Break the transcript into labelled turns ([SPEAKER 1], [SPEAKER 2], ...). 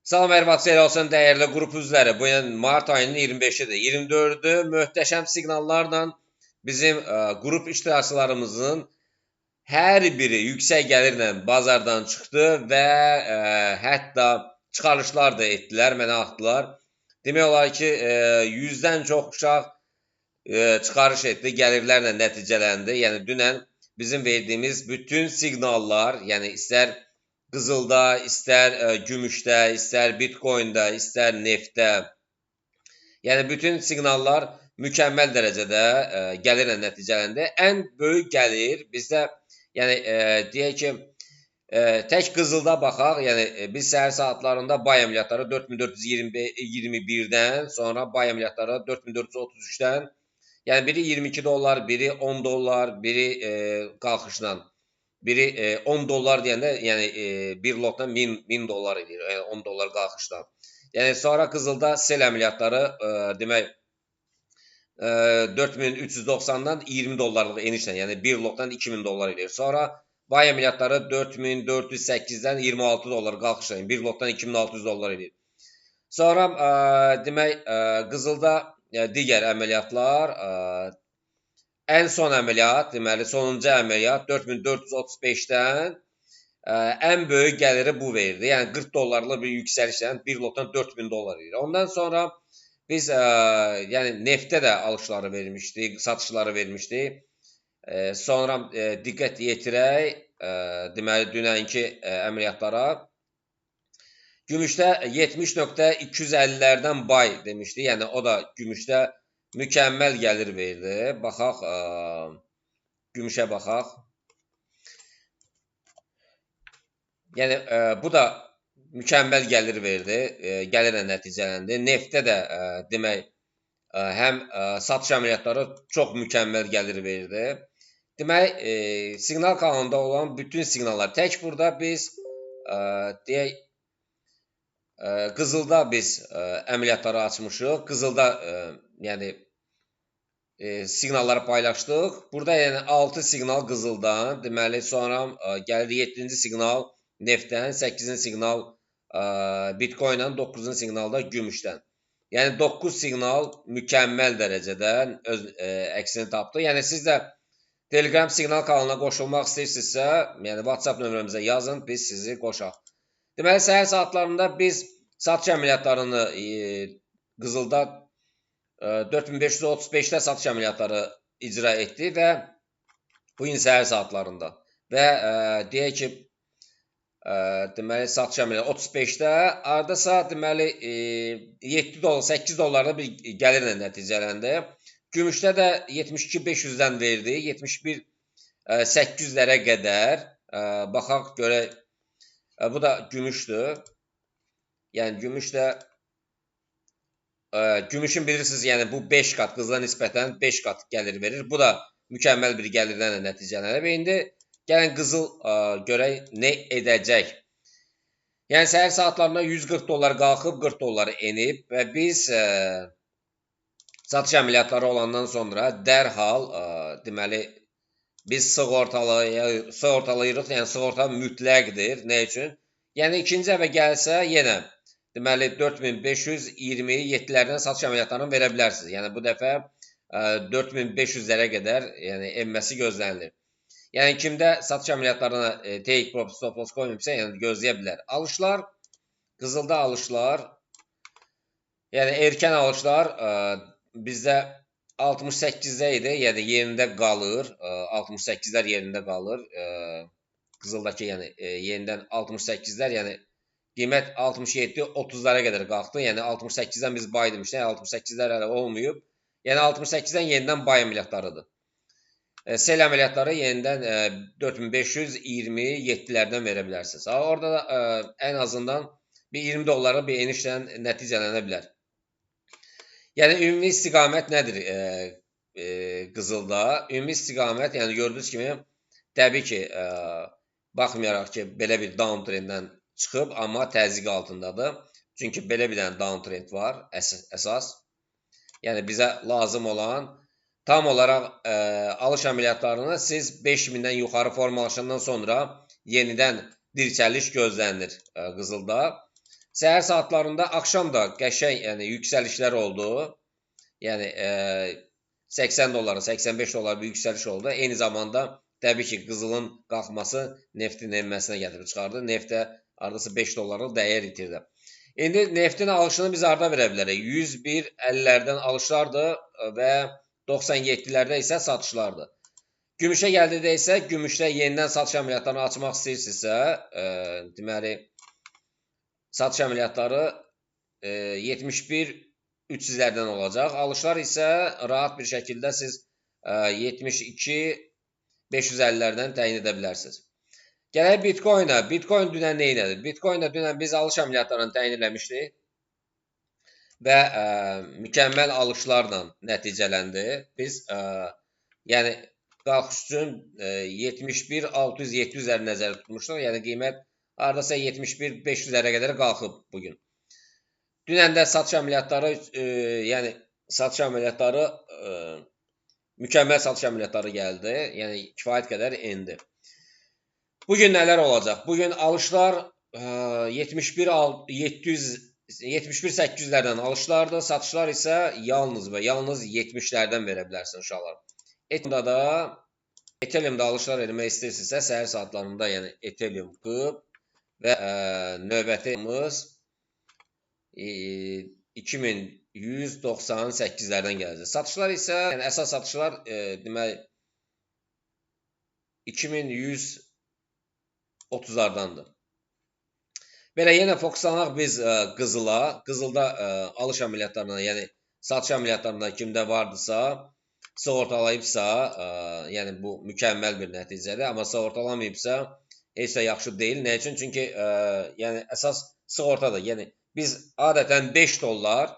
[SPEAKER 1] Salam, hər vaxt xeyir olsun dəyərli qrup üzvləri. Bu gün mart ayının 25-idir. 24-ü möhtəşəm siqnallarla bizim qrup iştirakçılarımızın hər biri yüksək gəlirlə bazardan çıxdı və hətta çıxarışlar da etdilər, mənə atdılar. Demək olar ki, 100-dən çox uşaq çıxarış etdi, gəlirlərlə nəticələndi. Yəni dünən bizim verdiyimiz bütün siqnallar, yəni istər qızılda, istər gümüşdə, istər bitcoin'da, istər neftdə. Yəni bütün siqnallar mükəmməl dərəcədə gəlirlə nəticələndi. Ən böyük gəlir bizdə, yəni deyək ki, tək qızılda baxaq, yəni biz səhər saatlarında buy əməliyyatları 4421-dən, sonra buy əməliyyatları 4433-dən, yəni biri 22 dollar, biri 10 dollar, biri qalxışla. Biri 10 dollar deyəndə, yəni bir lotdan 1000 dollar edir, yəni 10 dollar qalxışdan. Yəni sonra qızılda sel əməliyyatları demək 4390-dan 20 dollarlıq enişlə, yəni bir lotdan 2000 dollar edir. Sonra buy əməliyyatları 4408-dən 26 dollar qalxışla, yəni bir lotdan 2600 dollar edir. Sonra demək qızılda digər əməliyyatlar, ən son əməliyyat, deməli sonuncu əməliyyat 4435-dən ən böyük gəliri bu verdi. Yəni 40 dollarlıq bir yüksəlişlə bir lotdan 4000 dollar edir. Ondan sonra biz yəni neftdə də alışları vermişdik, satışları vermişdik. Sonra diqqət yetirək, deməli dünənki əməliyyatlara. Gümüşdə 70.250-lərdən buy demişdi. Yəni o da gümüşdə mükəmməl gəlir verdi. Baxaq, gümüşə baxaq. Yəni bu da mükəmməl gəlir verdi, gəlirlə nəticələndi. Neftdə də demək həm satış əməliyyatları çox mükəmməl gəlir verdi. Demək, siqnal kanalında olan bütün siqnallar. Tək burada biz deyək, qızılda biz əməliyyatları açmışıq. Qızılda yəni siqnalları paylaşdıq. Burada yəni 6 siqnal qızıldan, deməli sonra gəlir 7-ci siqnal neftdən, 8-ci siqnal bitcoin'dan, 9-cu siqnal da gümüşdən. Yəni 9 siqnal mükəmməl dərəcədə öz əksini tapdı. Yəni siz də Telegram siqnal kanalına qoşulmaq istəyirsinizsə, yəni WhatsApp nömrəmizə yazın, biz sizi qoşaq. Deməli səhər saatlarında biz satış əməliyyatlarını qızılda 4535-də satış əməliyyatları icra etdi və bu gün səhər saatlarında və deyək ki, deməli satış əməliyyatı 35-də hardasa deməli 7 dollar, 8 dollarlıq bir gəlirlə nəticələndi. Gümüşdə də 72.500-dən verdi, 71.800-lərə qədər. Baxaq görək, bu da gümüşdür. Yəni gümüş də gümüşün bilirsiniz, yəni bu 5 qat qızıla nisbətən 5 qat gəlir verir. Bu da mükəmməl bir gəlirdən də nəticələnir. Və indi gəlin qızıl görək nə edəcək. Yəni səhər saatlarında 140 dollar qalxıb 40 dollar enib və biz satış əməliyyatları olandan sonra dərhal deməli biz sığortalayırıq. Yəni sığorta mütləqdir. Nə üçün? Yəni ikinci dəfə gəlsə yenə deməli 4527-lərdən satış əməliyyatlarını verə bilərsiniz. Yəni bu dəfə 4500-lərə qədər yəni enməsi gözlənilir. Yəni kimdə satış əməliyyatlarına take profit, stop loss qoymayıbsa, yəni gözləyə bilər. Alışlar, qızılda alışlar, yəni erkən alışlar bizdə 68-də idi, yəni yerində qalır, 68-lər yerində qalır. Qızıldakı yəni yenidən 68-lər, yəni qiymət 67.30-lara qədər qalxdı. Yəni 68-dən biz buy demişdik, yəni 68-lər hələ olmayıb. Yəni 68-dən yenidən buy əməliyyatlarıdır. Sel əməliyyatları yenidən 4527-lərdən verə bilərsiniz. Orada da ən azından bir 20 dollara bir enişlə nəticələnə bilər. Yəni ümumi istiqamət nədir qızılda? Ümumi istiqamət, yəni gördüyünüz kimi təbii ki, baxmayaraq ki, belə bir downtrenddən çıxıb, amma təzyiq altındadır. Çünki belə bir dənə downtrend var əsas. Yəni bizə lazım olan tam olaraq alış əməliyyatlarını siz 5000-dən yuxarı formalaşandan sonra yenidən dirçəliş gözlənilir qızılda. Səhər saatlarında axşam da qəşəng, yəni yüksəlişlər oldu. Yəni 80 dollara, 85 dollar bir yüksəliş oldu. Eyni zamanda təbii ki, qızılın qalxması neftin enməsinə gətirib çıxardı. Neft də hardasa 5 dollarlıq dəyər itirdi. İndi neftin alışını biz harda verə bilərik? 101.50-lərdən alışlardır və 97-lərdə isə satışlardır. Gümüşə gəldikdə isə gümüşdə yenidən satış əməliyyatlarını açmaq istəyirsinizsə, deməli satış əməliyyatları 71.300-lərdən olacaq. Alışlar isə rahat bir şəkildə siz 72.550-lərdən təyin edə bilərsiniz. Gələk Bitcoin-ə. Bitcoin dünən nə elədi? Bitcoin-ə dünən biz alış əməliyyatlarını təyin eləmişdik və mükəmməl alışlarla nəticələndi. Biz yəni qalxış üçün 71.600-700-ləri nəzərdə tutmuşduq. Yəni qiymət hardasa 71.500-lərə qədər qalxıb bugün. Dünən də satış əməliyyatları, yəni satış əməliyyatları mükəmməl satış əməliyyatları gəldi. Yəni kifayət qədər endi. Bugün nələr olacaq? Bugün alışlar 71.700 71.800-lərdən alışlardır. Satışlar isə yalnız və yalnız 70-lərdən verə bilərsin uşaqlar. Ethereum'da da Ethereum'da alışlar vermək istəyirsinizsə səhər saatlarında, yəni Ethereum 40 və növbətimiz 2198-lərdən gələcək. Satışlar isə, yəni əsas satışlar deməli 2130-lardandır. Belə yenə fokuslanaq biz qızıla. Qızılda alış əməliyyatlarına, yəni satış əməliyyatlarında kimdə vardısa, sığortalayıbsa, yəni bu mükəmməl bir nəticədir. Amma sığortalamayıbsa, heç də yaxşı deyil. Nə üçün? Çünki yəni əsas sığortadır. Yəni biz adətən 5 dollar